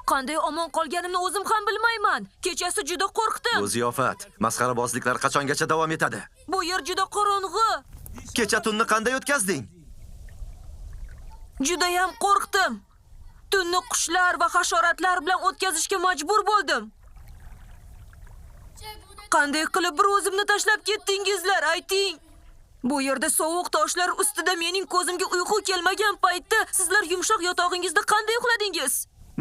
Qanday omon qolganimni o'zim ham bilmayman. Kechasi juda qo'rqdim. Bu ziyofat, masxarabozliklar qachongacha davom etadi? Bu yer juda qorong'i. Kecha tunni qanday o'tkazding? Judayam qo'rqdim. Tunni qushlar va hasharotlar bilan o'tkazishga majbur bo'ldim. Qanday qilib bir o'zimni tashlab ketdingizlar, ayting? Bu yerda sovuq toshlar ustida mening ko'zimga uyqu kelmagan paytda sizlar yumshoq yotog'ingizda qanday uxladingiz?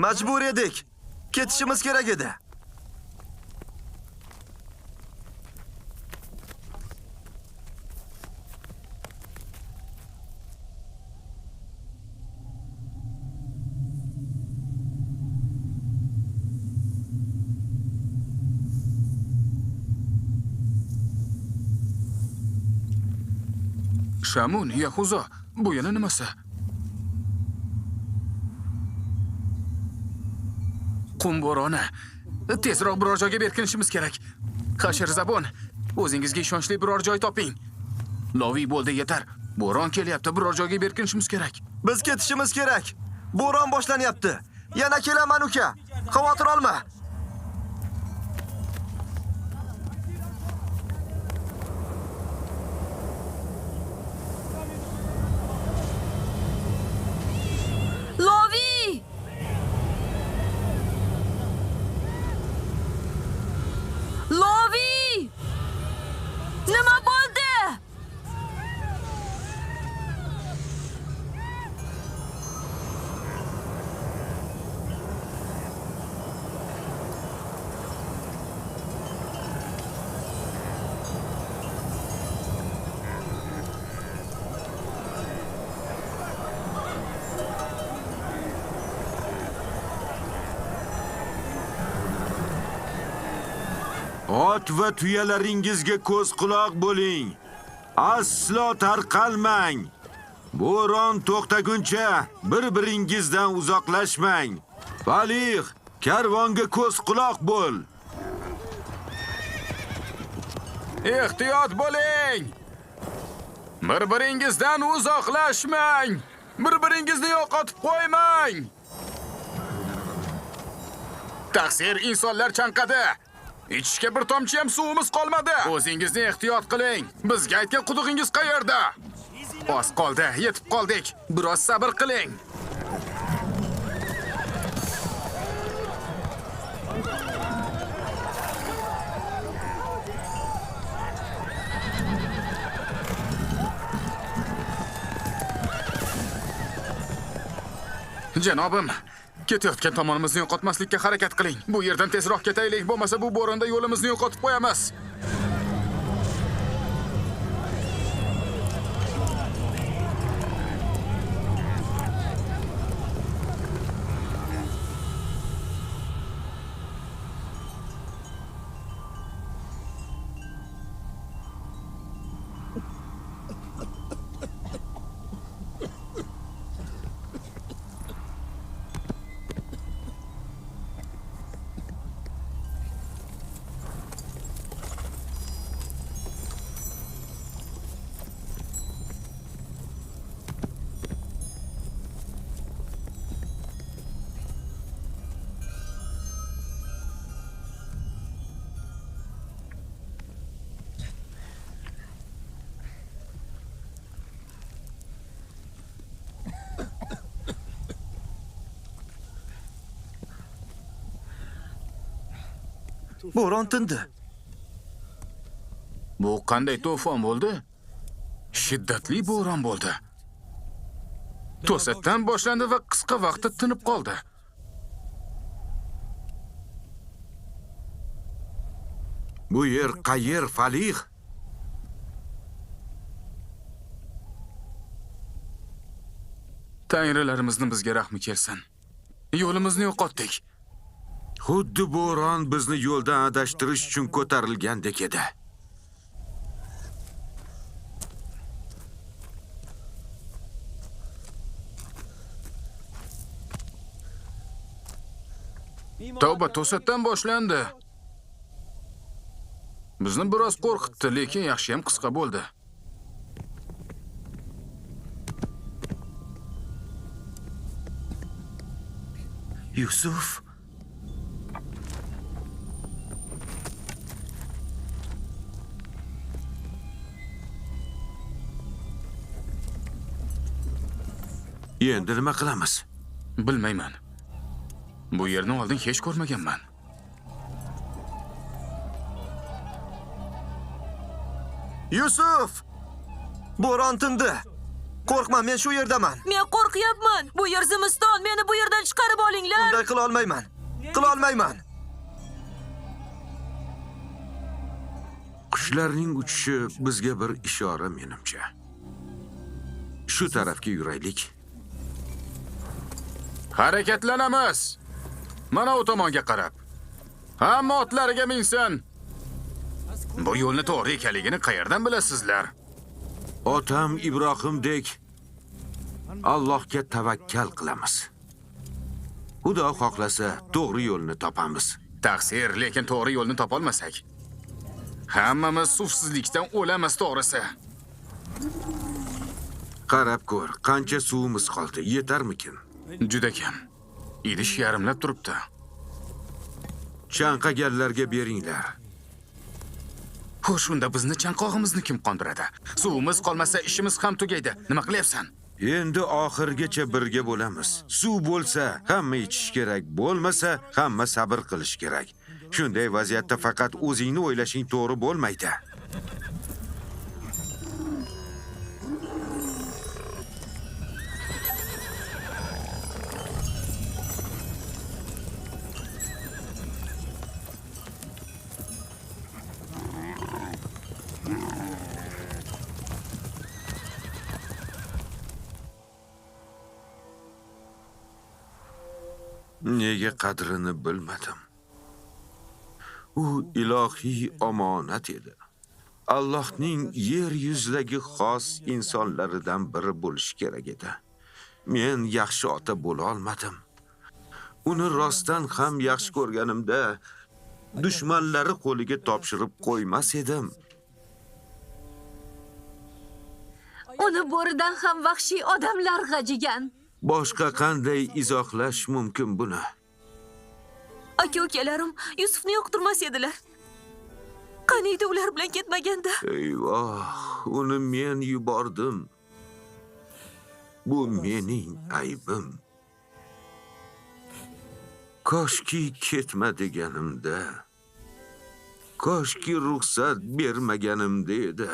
Majbur edik. Ketishimiz kerak edi. Shamun, Yahuzo, bu yana nimasi? Qum bo'roni. Tezroq biror joyga berkinishimiz kerak. Hashir Zabon, o'zingizga ishonchli biror joy toping. Loviy bo'ldi, yetar. Bo'ron kelyapti, biror joyga berkinishimiz kerak. Biz ketishimiz kerak. Bo'ron boshlanyapti. Yana kelaman uka. Xavotir olma. Loviy! Loviy! Nima bo'ldi? Ot va tuyalaringizga ko'z quloq bo'ling. Aslo tarqalmang. Bo'ron to'xtaguncha bir-biringizdan uzoqlashmang. Falih, karvonga ko'z quloq bo'l. Ehtiyot bo'ling. Bir-biringizdan uzoqlashmang. Bir-biringizni yo'qotib qo'ymang. Taqsir, insonlar chanqadi. Ichishga bir tomchi ham suvimiz qolmadi. O'zingizni ehtiyot qiling. Bizga aytgan qudug'ingiz qayerda? Oz qoldi, yetib qoldik. Biroz sabr qiling. Janobim, ketayotgan tomonimizni yo'qotmaslikka harakat qiling. Bu yerdan tezroq ketaylik, bo'lmasa bu bo'ronda yo'limizni yo'qotib qo'yamiz. Bo'ron tindi. Bu qanday to'fon bo'ldi? Shiddatli bo'ron bo'ldi. To'satdan boshlandi va qisqa vaqtda tinib qoldi. Bu yer qayer, Falih? Tangrilarimizni bizga rahmi kelsin. Yo'limizni yo'qotdik. Xuddi bo'ron bizni yo'ldan adashtirish uchun ko'tarilgandek edi. Tavba to'satdan boshlandi. Bizni biroz qo'rqitdi, lekin yaxshi ham qisqa bo'ldi. Yusuf, Endi nima qilamiz? Bilmayman. Bu yerni oldin hech ko'rmaganman. Yusuf! Bo'ron tindi. Qo'rqma, men shu yerdaman. Men qo'rqyapman. Bu yer zimiston. Meni bu yerdan chiqarib olinglar. Unday qila olmayman. Qila olmayman. Qushlarning uchishi bizga bir ishora menimcha. Shu tarafga yuraylik. Harakatlanamiz. Mana u tomonga qarab. Hamma otlariga minsin. Bu yo'lni to'g'ri ekanligini qayerdan bilasizlar? Otam Ibrohimdek Allohga tavakkal qilamiz. Xudo xohlasa to'g'ri yo'lni topamiz. Taqsir, lekin to'g'ri yo'lni topolmasak, hammamiz suvsizlikdan o'lamiz to'g'risi. Qarab ko'r, qancha suvimiz qoldi, yetarmikin? Juda kam. Idish yarimlab turibdi. Chanqaganlarga beringlar. Xo'sh, unda bizni chanqog'imizni kim qondiradi? Suvimiz qolmasa ishimiz ham tugaydi. Nima qilyapsan? Endi oxirgacha birga bo'lamiz. Suv bo'lsa, hamma ichish kerak, bo'lmasa, hamma sabr qilish kerak. Shunday vaziyatda faqat o'zingni o'ylashing to'g'ri bo'lmaydi. Nega qadrini bilmadim. U ilohiy omonat edi. Allohning yer yuzidagi xos insonlaridan biri bo'lish kerak edi. Men yaxshi ota bo'la olmadim. Uni rostdan ham yaxshi ko'rganimda dushmanlari qo'liga topshirib qo'ymas edim. Uni bo'ridan ham vahshiy odamlar g'ajigan. Boshqa qanday izohlash mumkin buni? Aka-ukalarim Yusufni yoqtirmas edilar. Qaniydi ular bilan ketmaganda? Eyvoh, uni men yubordim. Bu mening aybim. Koshki ketma deganimda, koshki ruxsat bermaganimda edi.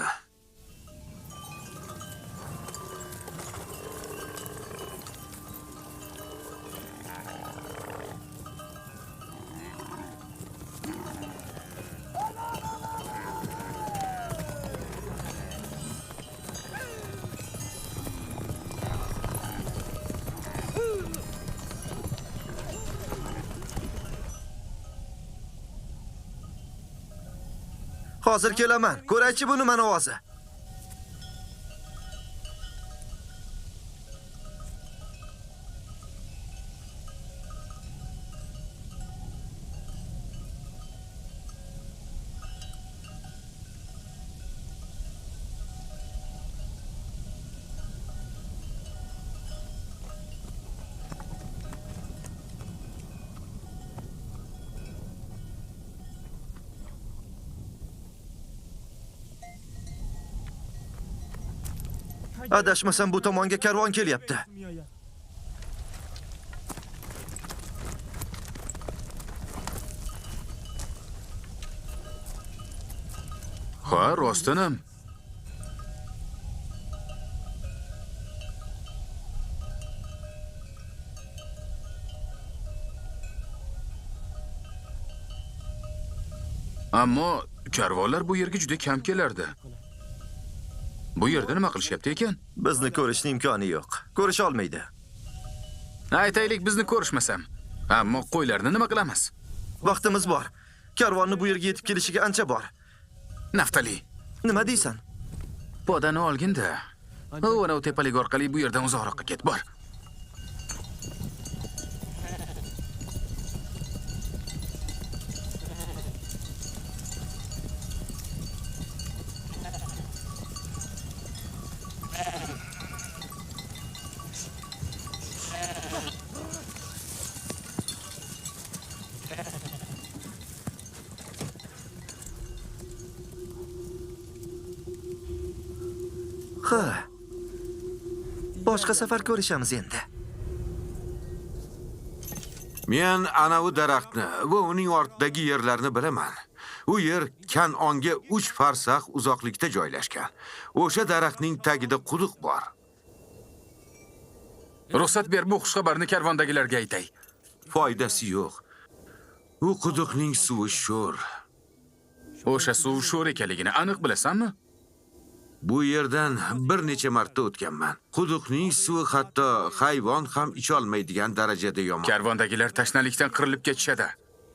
Hozir kelaman. Ko'raychi buni mana ovozi. Adashmasam bu tomonga karvon kelyapti. Ha, rostdan ham. Ammo karvonlar bu yerga juda kam kelardi. Bu yerda nima qilishyapti ekan? Bizni ko'rishning imkoni yo'q. Ko'risha olmaydi. Aytaylik, bizni ko'rishmasam. Ammo qo'ylarni nima qilamiz? Vaqtimiz bor. Karvonni bu yerga yetib kelishiga ancha bor. Naftali. Nima deysan? Podani olgin-da. U tepalik orqali bu yerdan uzoqroqqa ket, bor. Ha. Boshqa safar ko'rishamiz endi. Men anavi daraxtni va uning ortidagi yerlarni bilaman. U yer Kanonga 3 farsax uzoqlikda joylashgan. O'sha daraxtning tagida quduq bor. Ruxsat ber, bu xushxabarni karvondagilarga aytay. Foydasi yo'q. U quduqning suvi sho'r. O'sha suv sho'r ekanligini aniq bilasanmi? Bu yerdan bir necha marta o'tganman. Quduqning suvi hatto hayvon ham icholmaydigan darajada yomon. Karvondagilar tashnalikdan qirilib ketishadi.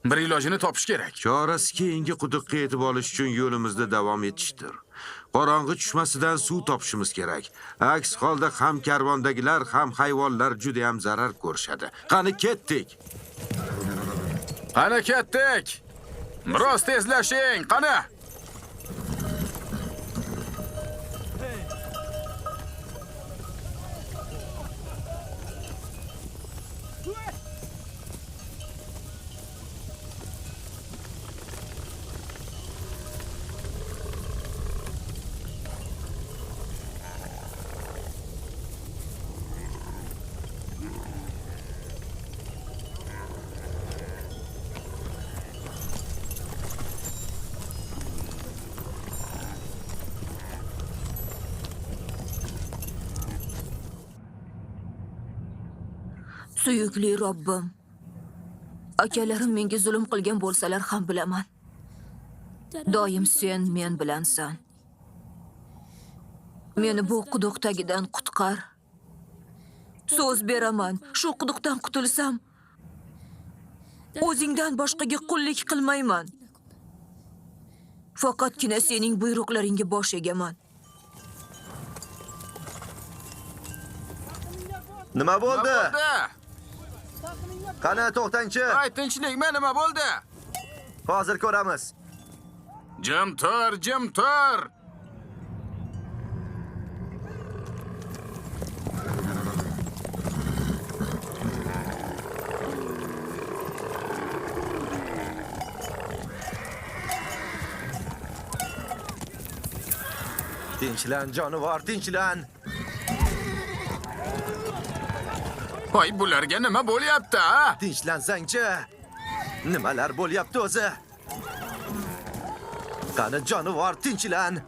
Bir ilojini topish kerak. Chorasi keyingi quduqqa yetib olish uchun yo'limizda davom etishdir. Qorong'i tushmasidan suv topishimiz kerak. Aks holda ham karvondagilar, ham hayvonlar juda ham zarar ko'rishadi. Qani ketdik. Qani ketdik. Biroz tezlashing, qani. Suyukli Robbim, akalarim menga zulm qilgan bo'lsalar ham bilaman. Doim sen men bilansan. Meni bu quduq tagidan qutqar. So'z beraman, shu quduqdan qutulsam, o'zingdan boshqaga qullik qilmayman. Faqatgina sening buyruqlaringga bosh egaman. Nima bo'ldi? Qani to'xtangchi. Ay, tinchlikmi, nima bo'ldi? Hozir ko'ramiz. Jim tur, jim tur. Tinchlan jonivor, tinchlan. Voy, bularga nima bo'lyapti, ha? Tinchlansangchi. Nimalar bo'lyapti o'zi? Qani jonivor, tinchlan.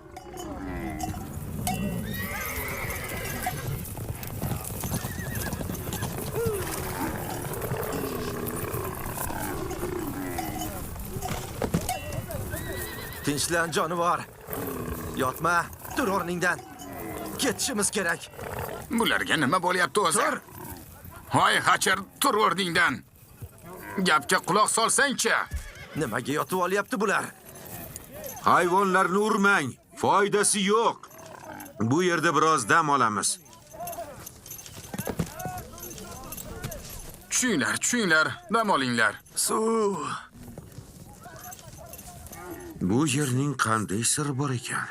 Tinchlan jonivor. Yotma, tur o'rningdan. Ketishimiz kerak. Bularga nima bo'lyapti o'zi? Tur. Hoy, Hachir, tur o'rningdan. Gapga quloq solsang-chi. Nimaga yotib olyapti bular? Hayvonlarni urmang, foydasi yo'q. Bu yerda biroz dam olamiz. Tushinglar, tushinglar, dam olinglar. Suv. Bu yerning qanday siri bor ekan?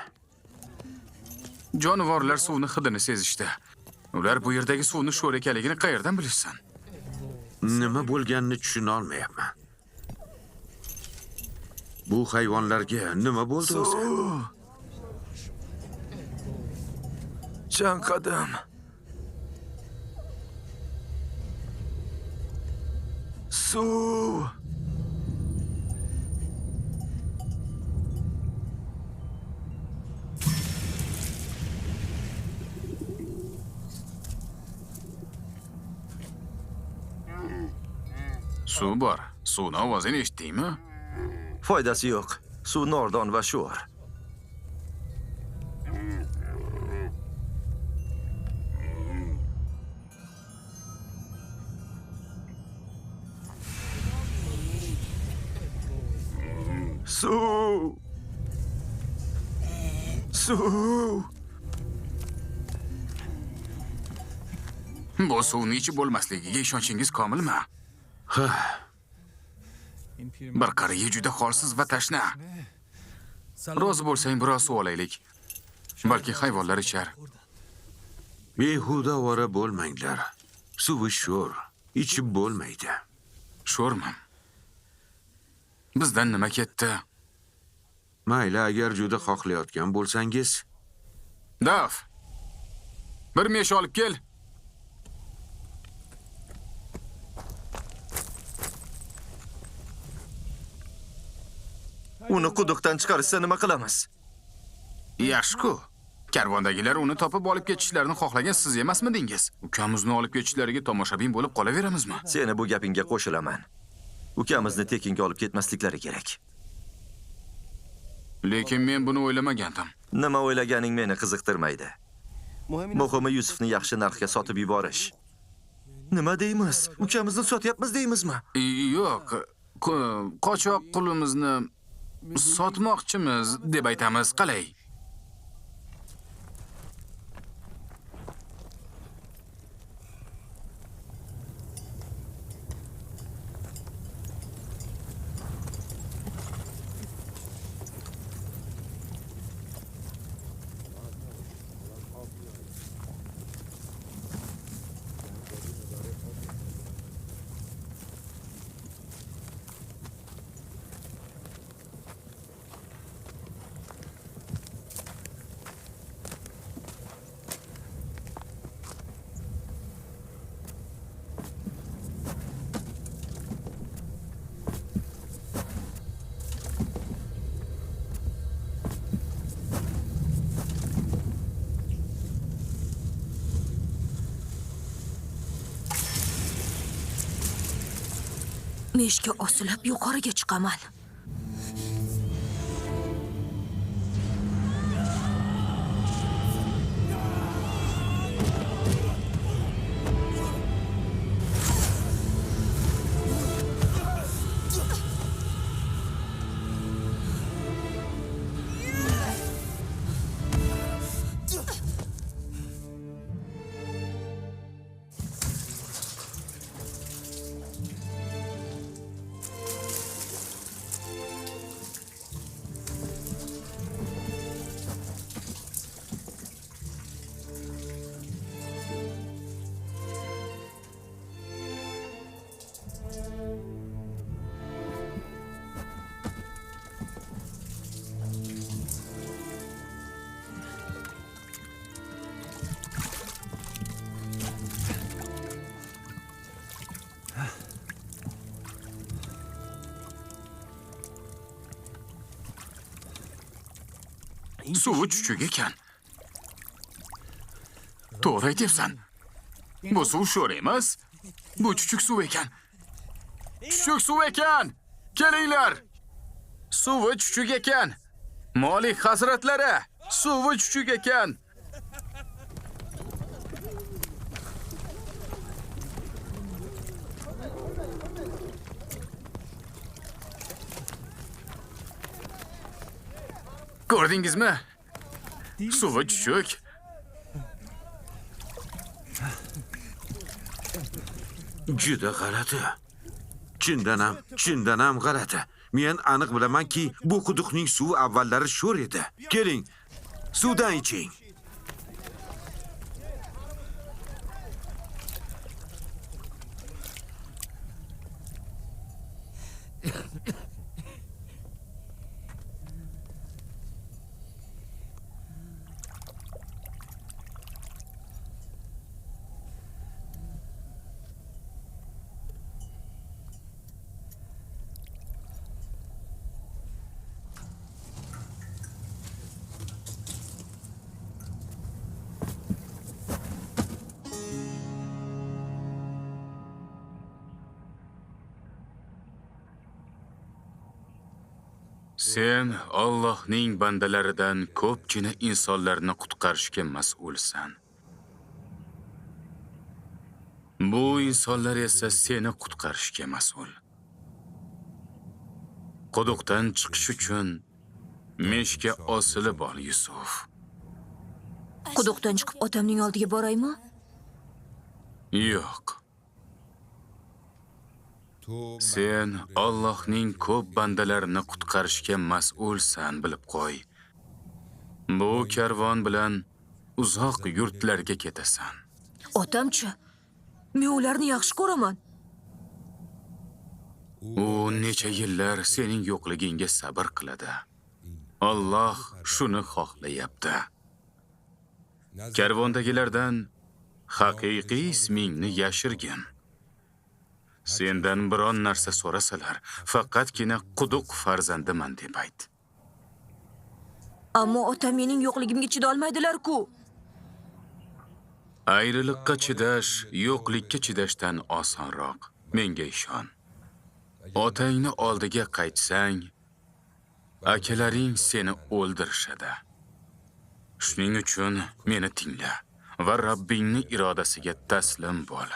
Jonivorlar suvni hidini sezishdi. Ular bu yerdagi suvni sho'r ekanligini qayerdan bilishsin? Nima bo'lganini tushuna olmayapman. Bu hayvonlarga nima bo'ldi o'zi? Chanqadim. Suv. Suv bor. Suvni ovozini eshitdingmi? Foydasi yo'q. Suv nordon va sho'r. Suv. Suv. Bu suvni ichib bo'lmasligiga ishonchingiz komilmi? Bir qariya juda holsiz va tashna. Rozi bo'lsang biroz suv olaylik. Balki hayvonlar ichar. Behuda ovora bo'lmanglar. Suvi sho'r, ichib bo'lmaydi. Sho'rmi? Bizdan nima ketdi? Mayli, agar juda xohlayotgan bo'lsangiz. Daf. Bir mesh olib kel. Uni quduqdan chiqarishsa nima qilamiz? Yaxshi-ku. Karvondagilar uni topib olib ketishlarini xohlagan siz emasmidingiz? Ukamizni olib ketishlariga tomoshabin bo'lib qolaveramizmi? Seni bu gapingga qo'shilaman. Ukamizni tekinga olib ketmasliklari kerak. Lekin men buni o'ylamagandim. Nima o'ylaganing meni qiziqtirmaydi. Muhimi Yusufni yaxshi narxga sotib yuborish. Nima deymiz? Ukamizni sotyapmiz deymizmi? Yo'q, qochoq qulimizni sotmoqchimiz deb aytamiz, qalay? Meshga osilib yuqoriga chiqaman. Suvi chuchuk ekan. To'g'ri aytyapsan. Bu suv sho'r emas. Bu chuchuk suv ekan. Chuchuk suv ekan. Kelinglar. Suvi chuchuk ekan. Molik hazratlari, suvi chuchuk ekan. Ko'rdingizmi? Suvi chuchuk. Juda g'alati. Chindan ham g'alati. Men aniq bilamanki, bu quduqning suvi avvallari sho'r edi. Keling, suvdan iching. Sen Allohning bandalaridan ko'pgina insonlarni qutqarishga mas'ulsan. Bu insonlar esa seni qutqarishga mas'ul. Quduqdan chiqish uchun meshga osilib ol, Yusuf. Quduqdan chiqib otamning oldiga boraymi? Yo'q. Sen Allohning ko'p bandalarini qutqarishga mas'ulsan, bilib qo'y. Bu karvon bilan uzoq yurtlarga ketasan. Otamchi, men ularni yaxshi ko'raman. U necha yillar sening yo'qligingga sabr qiladi. Alloh shuni xohlayapti. Karvondagilardan haqiqiy ismingni yashirgin. Sendan biron narsa so'rasalar, faqatgina quduq farzandiman deb ayt. Ammo otam mening yo'qligimga chidolmaydilar-ku. Ayriliqqa chidash, yo'qlikka chidashdan osonroq. Menga ishon. Otangni oldiga qaytsang, akalaring seni o'ldirishadi. Shuning uchun meni tingla va Rabbingning irodasiga taslim bo'l.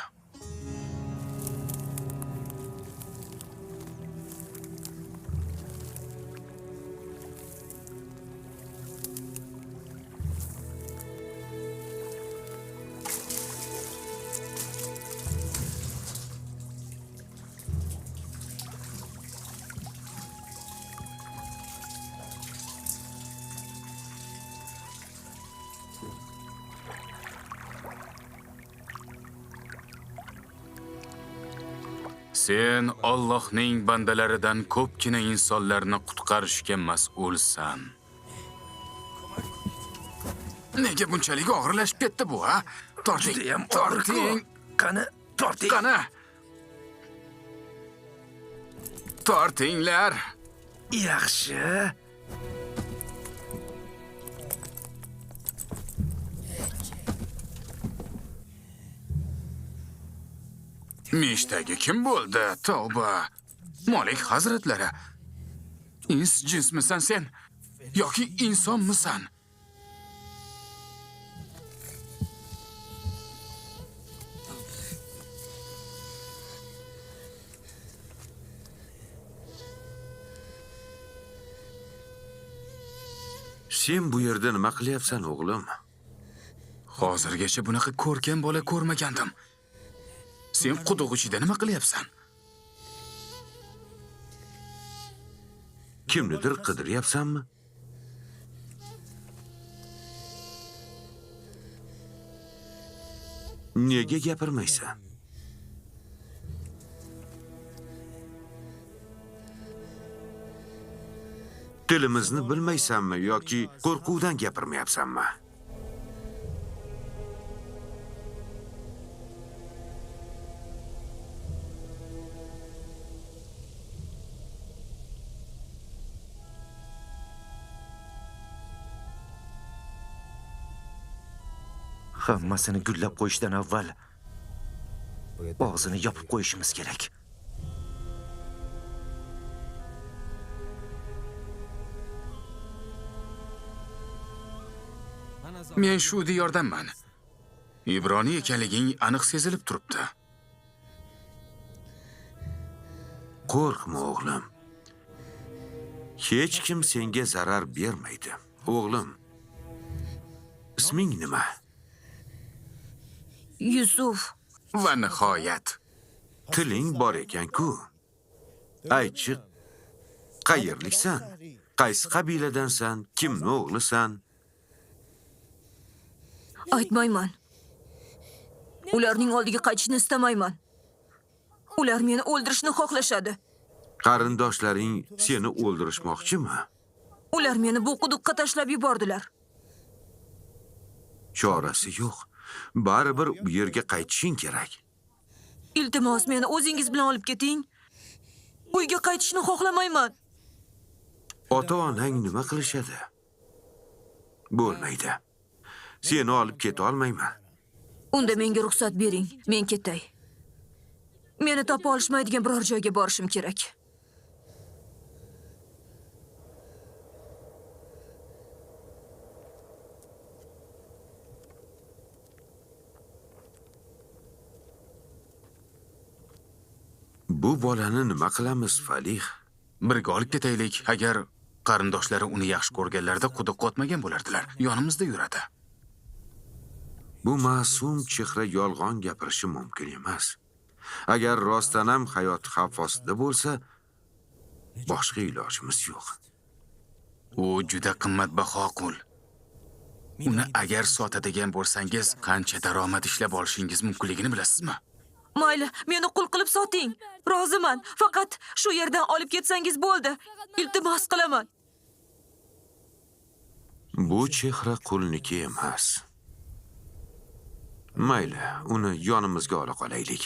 Sen Allohning bandalaridan ko'pgina insonlarni qutqarishga mas'ulsan. Nega bunchalik og'irlashib ketdi bu, ha? Torting, torting. Qani, torting. Qani. Tortinglar. Yaxshi. Mishdagi kim bo'ldi? Tavba. Molik hazratlari. Ins jinsmisan sen yoki insonmisan? Sen bu yerda nima qilyapsan, o'g'lim? Hozirgacha bunaqa ko'rkam bola ko'rmagandim. Sen quduq ichida nima qilyapsan? Kimnidir qidiryapsanmi? Nega gapirmaysan? Tilimizni bilmaysanmi yoki qo'rquvdan gapirmayapsanmi? Hammasini gullab qo'yishdan avval og'zini yopib qo'yishimiz kerak. Men shu diyordanman. Ibroniy ekanliging aniq sezilib turibdi. Qo'rqma, o'g'lim. Hech kim senga zarar bermaydi. O'g'lim, isming nima? Yusuf. Va nihoyat. Tiling bor ekan-ku. Aytchi, qayerliksan? Qaysi qabiladansan? Kimni o'g'lisan? Aytmayman. Ularning oldiga qaytishni istamayman. Ular meni o'ldirishni xohlashadi. Qarindoshlaring seni o'ldirishmoqchimi? Ular meni bu quduqqa tashlab yubordilar. Chorasi yo'q. Baribir u yerga qaytishing kerak. Iltimos, meni o'zingiz bilan olib keting. Uyga qaytishni xohlamayman. Ota-onang nima qilishadi? Bo'lmaydi. Seni olib keta olmayman. Unda menga ruxsat bering, men ketay. Meni topa olishmaydigan biror joyga borishim kerak. Bu bolani nima qilamiz, Falih? Birga olib ketaylik. Agar qarindoshlari uni yaxshi ko'rganlarida quduqqa otmagan bo'lardilar. Yonimizda yuradi. Bu ma'sum chehra yolg'on gapirishi mumkin emas. Agar rostdan ham hayot xavf ostida bo'lsa, boshqa ilojimiz yo'q. U juda qimmatbaho qul. Uni agar sotadigan bo'lsangiz, qancha daromad ishlab olishingiz mumkinligini bilasizmi? Mayli, meni qul qilib soting. Roziman. Faqat shu yerdan olib ketsangiz bo'ldi. Iltimos qilaman. Bu chehra qulniki emas. Mayli, uni yonimizga ola qolaylik.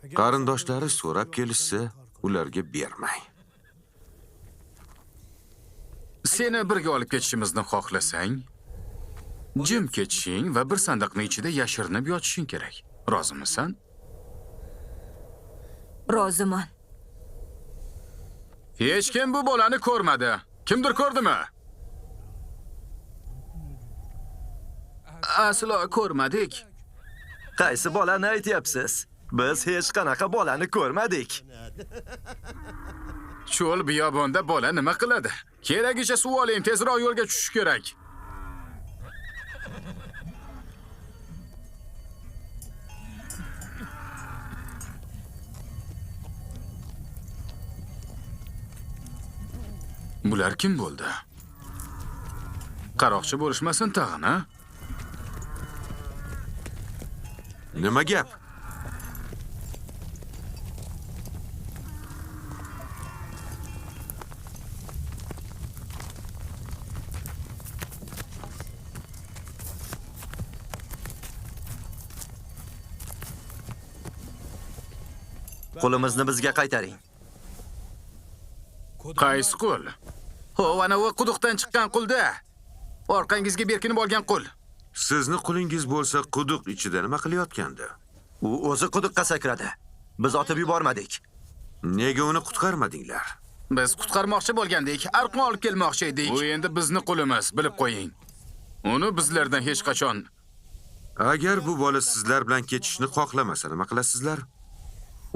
Qarindoshlari so'rab kelishsa, ularga bermang. Seni birga olib ketishimizni xohlasang, jim ketishing va bir sandiqning ichida yashirinib yotishing kerak. Rozimisan? Roziman. Hech kim bu bolani ko'rmadi. Kimdir ko'rdimi? Aslo ko'rmadik. Qaysi bolani aytyapsiz? Biz hech qanaqa bolani ko'rmadik. Cho'l biyobonda bola nima qiladi? Keragicha suv oling, tezroq yo'lga tushish kerak. Bular kim bo'ldi? Qaroqchi bo'lishmasin tag'in, ha? Nima gap? Qo'limizni bizga qaytaring. Qaysi qo'l? Ho, ana u quduqdan chiqqan qulda. Orqangizga berkinib olgan qul. Sizni qulingiz bo'lsa, quduq ichida nima qilayotgandi? U o'zi quduqqa sakradi. Biz otib yubormadik. Nega uni qutqarmadinglar? Biz qutqarmoqchi bo'lgandik, arqon olib kelmoqchi edik. U endi bizni qulimiz, bilib qo'ying. Uni bizlardan hech qachon. Agar bu bola sizlar bilan ketishni xohlamasa, nima qilasizlar?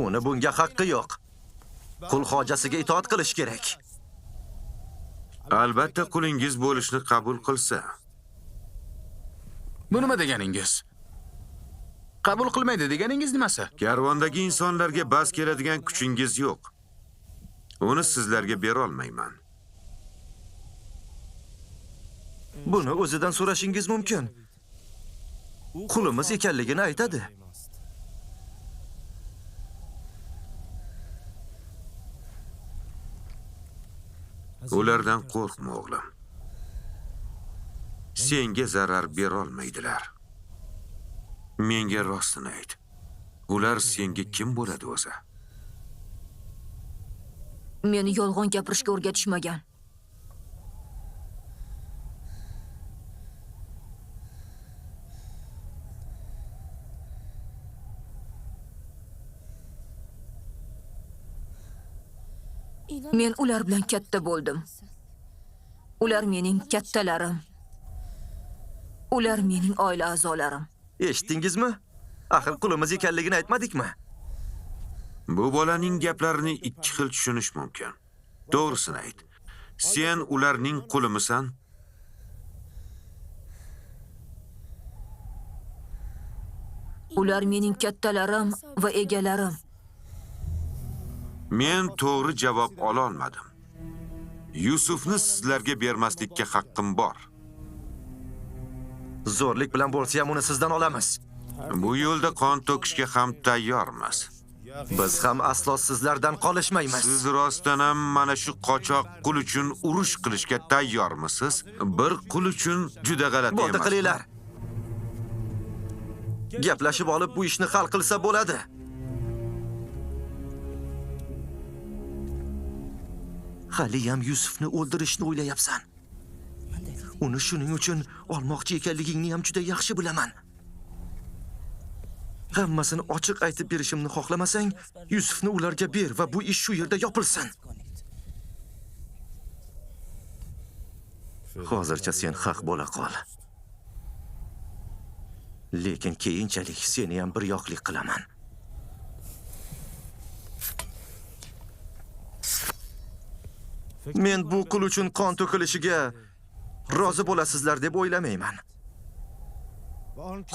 Uni bunga haqqi yo'q. Qul xojasiga itoat qilish kerak. Albatta qulingiz bo'lishni qabul qilsa. Bu nima deganingiz? Qabul qilmaydi deganingiz nimasi? Karvondagi insonlarga bas keladigan kuchingiz yo'q. Uni sizlarga bera olmayman. Buni o'zidan so'rashingiz mumkin. Qulimiz ekanligini aytadi. Ulardan qo'rqma, o'g'lim. Senga zarar bera olmaydilar. Menga rostini ayt. Ular senga kim bo'ladi o'zi? Meni yolg'on gapirishga o'rgatishmagan. Men ular bilan katta bo'ldim. Ular mening kattalarim. Ular mening oila a'zolarim. Eshitdingizmi? Axir qulimiz ekanligini aytmadikmi? Bu bolaning gaplarini ikki xil tushunish mumkin. To'g'risini ayt. Sen ularning qulimisan? Ular mening kattalarim va egalarim. Men to'g'ri javob ola olmadim. Yusufni sizlarga bermaslikka haqqim bor. Zo'rlik bilan bo'lsa ham uni sizdan olamiz. Bu yo'lda qon to'kishga ham tayyormiz. Biz ham aslo sizlardan qolishmaymiz. Siz rostdan ham mana shu qochoq qul uchun urush qilishga tayyormisiz? Bir qul uchun juda g'alati emas. Bo'ldi, qilinglar. Gaplashib olib bu ishni hal qilsa bo'ladi. Haliyam Yusufni o'ldirishni o'ylayapsan. Uni shuning uchun olmoqchi ekanligingni ham juda yaxshi bilaman. Hammasini ochiq aytib berishimni xohlamasang, Yusufni ularga ber va bu ish shu yerda yopilsin. Hozircha sen haq bo'la qol. Lekin keyinchalik seni ham bir yoqlik qilaman. Men bu qul uchun qon to'kilishiga rozi bo'lasizlar deb o'ylamayman.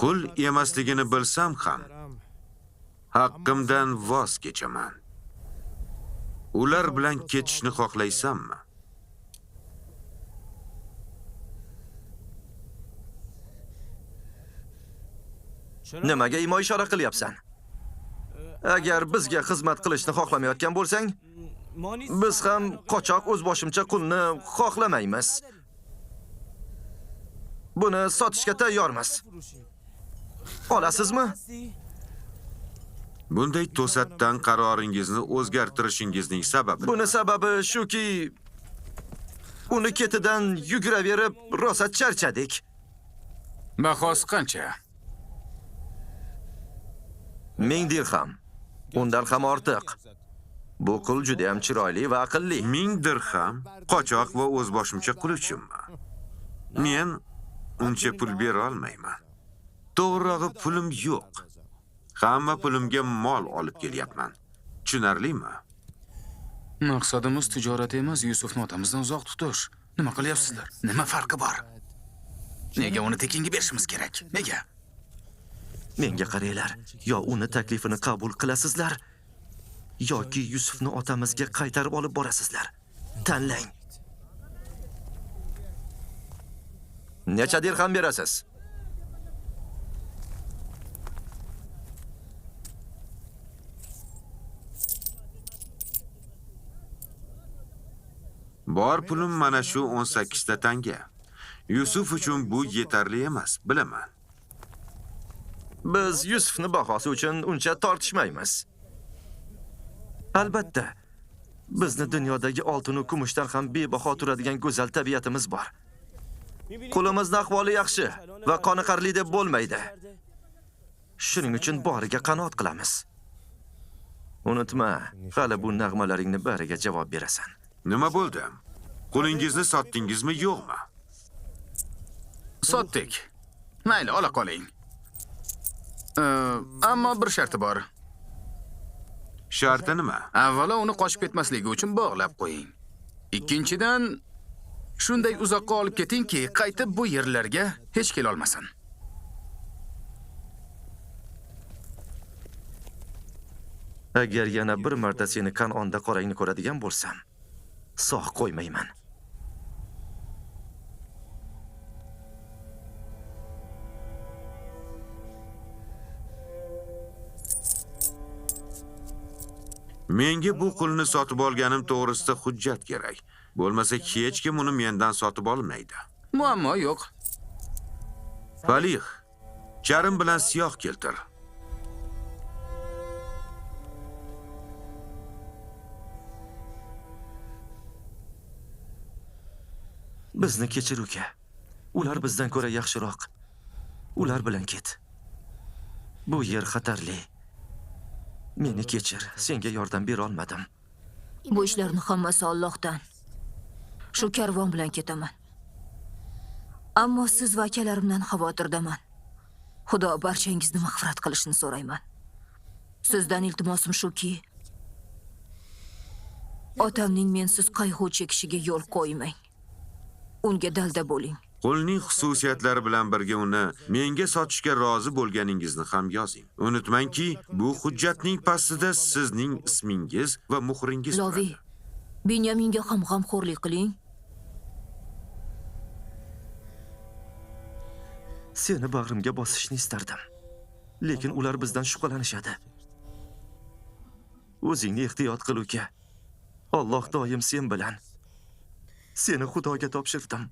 Qul emasligini bilsam ham haqqimdan voz kechaman. Ular bilan ketishni xohlaysanmi? Nimaga imo ishora qilyapsan? Agar bizga xizmat qilishni xohlamayotgan bo'lsang, biz ham qochoq o'zboshimcha qulni xohlamaymiz. Buni sotishga tayyormiz. Olasizmi? Bunday to'satdan qaroringizni o'zgartirishingizning sababi? Buni sababi shuki, uni ketidan yuguraverib rosa charchadik. Bahosi qancha? 1000 dirham. Undan ham ortiq. Bu qul juda ham chiroyli va aqlli. 1000 dirham qochoq va o'zboshimcha qul uchunmi? Men uncha pul bera olmayman. To'g'rirog'i pulim yo'q. Hamma pulimga mol olib kelyapman. Tushunarlimi? Maqsadimiz tijorat emas, Yusufni otamizdan uzoq tutish. Nima qilyapsizlar? Nima farqi bor? Nega uni tekinga berishimiz kerak? Nega? Menga qaranglar, yo uni taklifini qabul qilasizlar, yoki Yusufni otamizga qaytarib olib borasizlar. Tanlang. Necha dirham berasiz? Bor pulim mana shu 18 ta tanga. Yusuf uchun bu yetarli emas, bilaman. Biz Yusufni bahosi uchun uncha tortishmaymiz. Albatta, bizni dunyodagi oltin va kumushdan ham bebaho turadigan go'zal tabiatimiz bor. Qo'limizning ahvoli yaxshi va qoniqarli deb bo'lmaydi. Shuning uchun boriga qanoat qilamiz. Unutma, hali bu nag'malaringni bariga javob berasan. Nima bo'ldi? Qo'lingizni sotdingizmi, yo'qmi? Sotdik. Mayli, ola qoling. Ammo bir sharti bor. Sharti nima? Avvalo uni qochib ketmasligi uchun bog'lab qo'ying. Ikkinchidan, shunday uzoqqa olib ketingki, qaytib bu yerlarga hech kela olmasin. Agar yana bir marta seni Kanonda qorangni ko'radigan bo'lsam, sog' qo'ymayman. Menga bu qulni sotib olganim to'g'risida hujjat kerak. Bo'lmasa hech kim uni mendan sotib olmaydi. Muammo yo'q. Falih, charm bilan siyoh keltir. Bizni kechir uka. Ular bizdan ko'ra yaxshiroq. Ular bilan ket. Bu yer xatarli. Meni kechir, senga yordam bera olmadim. Bu ishlarning hammasi Allohdan. Shu karvon bilan ketaman. Ammo siz va akalarimdan xavotirdaman. Xudo barchangizni mag'firat qilishini so'rayman. Sizdan iltimosim shuki, otamning mensiz qayg'u chekishiga yo'l qo'ymang. Unga dalda bo'ling. Qulning xususiyatlari bilan birga uni menga sotishga rozi bo'lganingizni ham yozing. Unutmangki, bu hujjatning pastida sizning ismingiz va muhringiz turadi. Lovi, Binyaminga ham g'amxo'rlik qiling. Seni bag'rimga bosishni istardim. Lekin ular bizdan shubhalanishadi. O'zingni ehtiyot qil uka. Alloh doim sen bilan. Seni Xudoga topshirdim.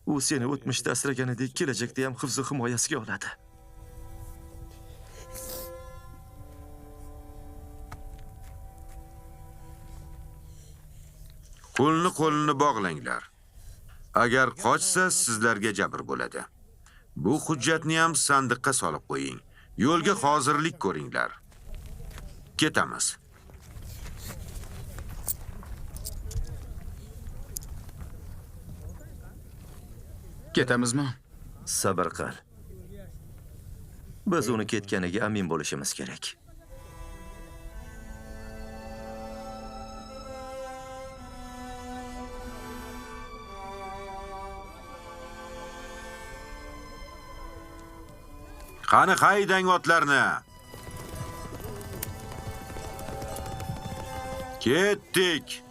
U seni o'tmishda asraganidek kelajakda ham hifz va himoyasiga oladi. Qo'lni qo'lini bog'langlar. Agar qochsa, sizlarga jabr bo'ladi. Bu hujjatni ham sandiqqa solib qo'ying. Yo'lga hozirlik ko'ringlar. Ketamiz. Ketamizmi? Sabr qil. Biz uni ketganiga amin bo'lishimiz kerak. Qani haydang otlarni. Ketdik.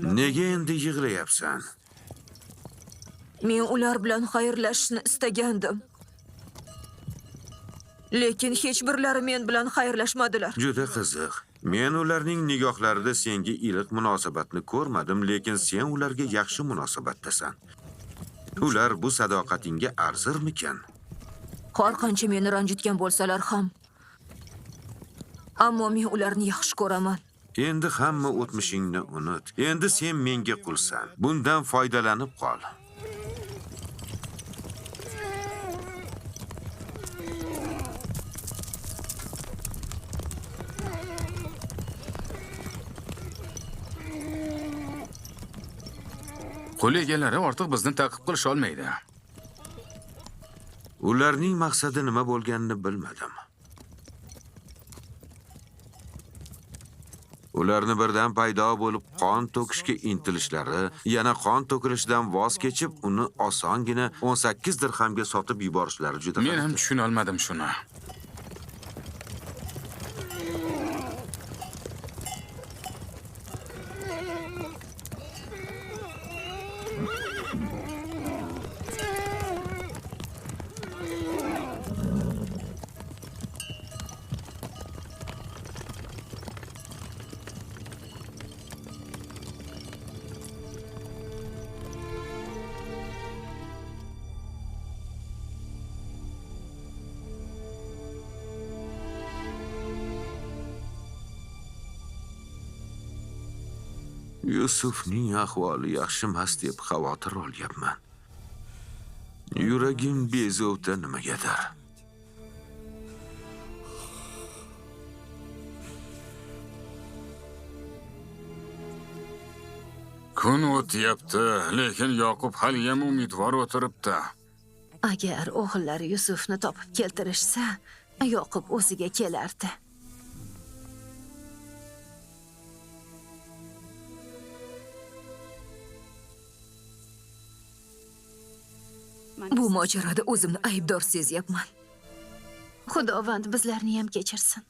Nega endi yig'layapsan? Men ular bilan xayrlashishni istagandim. Lekin hech birlari men bilan xayrlashmadilar. Juda qiziq. Men ularning nigohlarida senga iliq munosabatni ko'rmadim, lekin sen ularga yaxshi munosabatdasan. Ular bu sadoqatingga arzirmikan? Har qancha meni ranjitgan bo'lsalar ham, ammo men ularni yaxshi ko'raman. Endi hamma o'tmishingni unut. Endi sen menga qulsan. Bundan foydalanib qol. Qul egalari ortiq bizni ta'qib qilisha olmaydi. Ularning maqsadi nima bo'lganini bilmadim. Ularni birdan paydo bo'lib qon to'kishga intilishlari, yana qon to'kilishidan voz kechib, uni osongina 18 dirhamga sotib yuborishlari juda. Men ham tushuna olmadim shuni. Yusufning ahvoli yaxshi emas deb xavotir olyapman. Yuragim bezovta nimagadir. Kun o'tyapti, lekin Yoqub haliyam umidvor o'tiribdi. Agar o'g'illari Yusufni topib keltirishsa, Yoqub o'ziga kelardi. Bu mojaroda o'zimni aybdor sezyapman. Xudovand bizlarni ham kechirsin.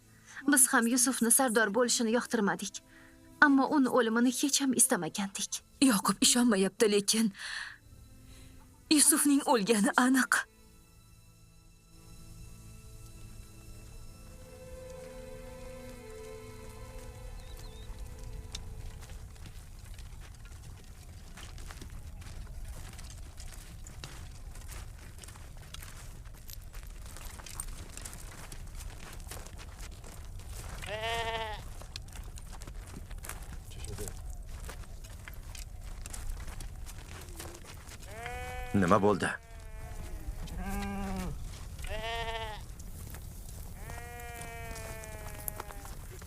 Biz ham Yusufni sardor bo'lishini yoqtirmadik. Ammo uni o'limini hech ham istamagandik. Yoqub ishonmayapti, lekin Yusufning o'lgani aniq. Nima bo'ldi?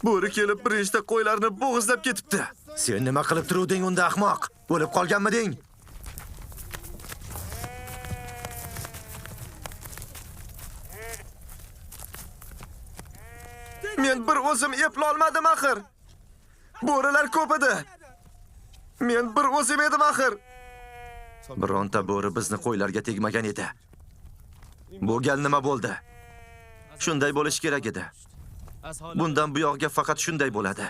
Bo'ri kelib bir nechta qo'ylarni bo'g'izlab ketibdi. Sen nima qilib turuvding unda, ahmoq? O'lib qolganmiding? Men bir o'zim eplolmadim axir. Bo'rilar ko'p edi. Men bir o'zim edim axir. Bironta bo'ri bizni qo'ylarga tegmagan edi. Bu gal nima bo'ldi? Shunday bo'lishi kerak edi. Bundan buyog'iga faqat shunday bo'ladi.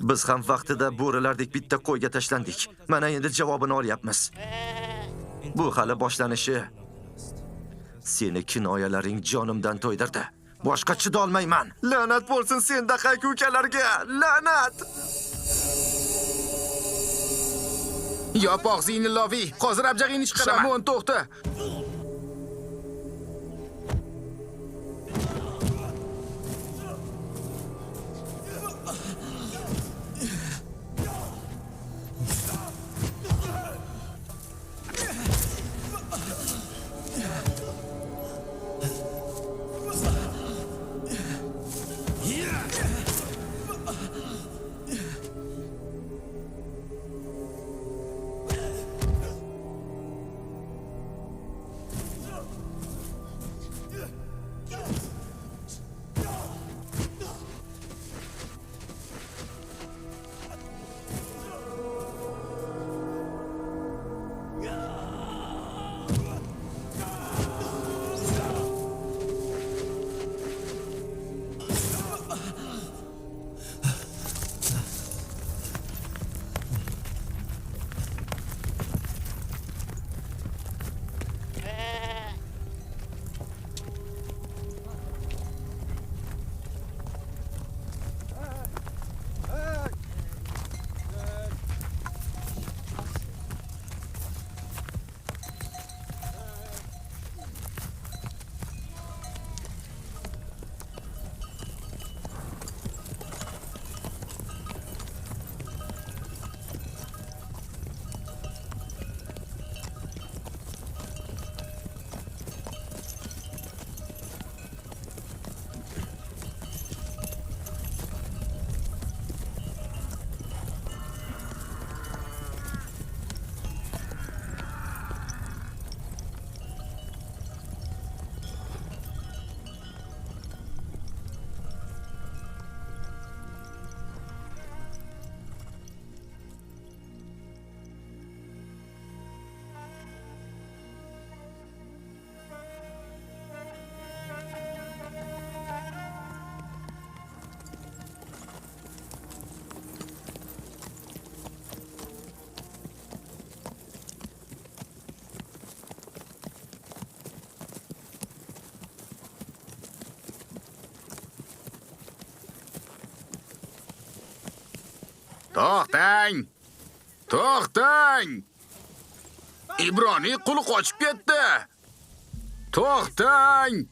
Biz ham vaqtida bo'rilardek bitta qo'yga tashlandik. Mana endi javobini olyapmiz. Bu hali boshlanishi. Seni kinoyalaring jonimdan to'ydirdi. Boshqa chidolmayman. La'nat bo'lsin sendaqa ukalarga. La'nat! Yop og'zingni, Loviy. Hozir abjag'ingni chiqaraman. Shamon, to'xta. To'xtang! To'xtang! Ibroniy quli qochib ketdi. To'xtang!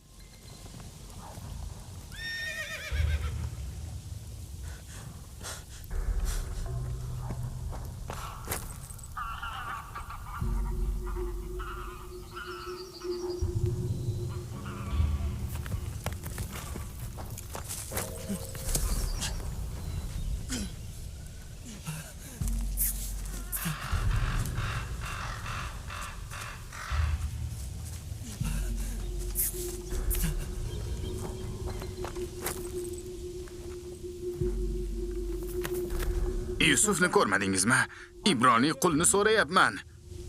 Yusufni ko'rmadingizmi? Ibroniy qulni so'rayapman.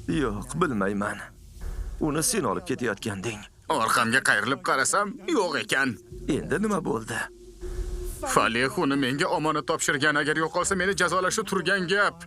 Yo'q, bilmayman. Uni sen olib ketayotganding. Orqamga qayrilib qarasam, yo'q ekan. Endi nima bo'ldi? Faleh uni menga omonat topshirgan, agar yo'qolsa meni jazolashi turgan gap.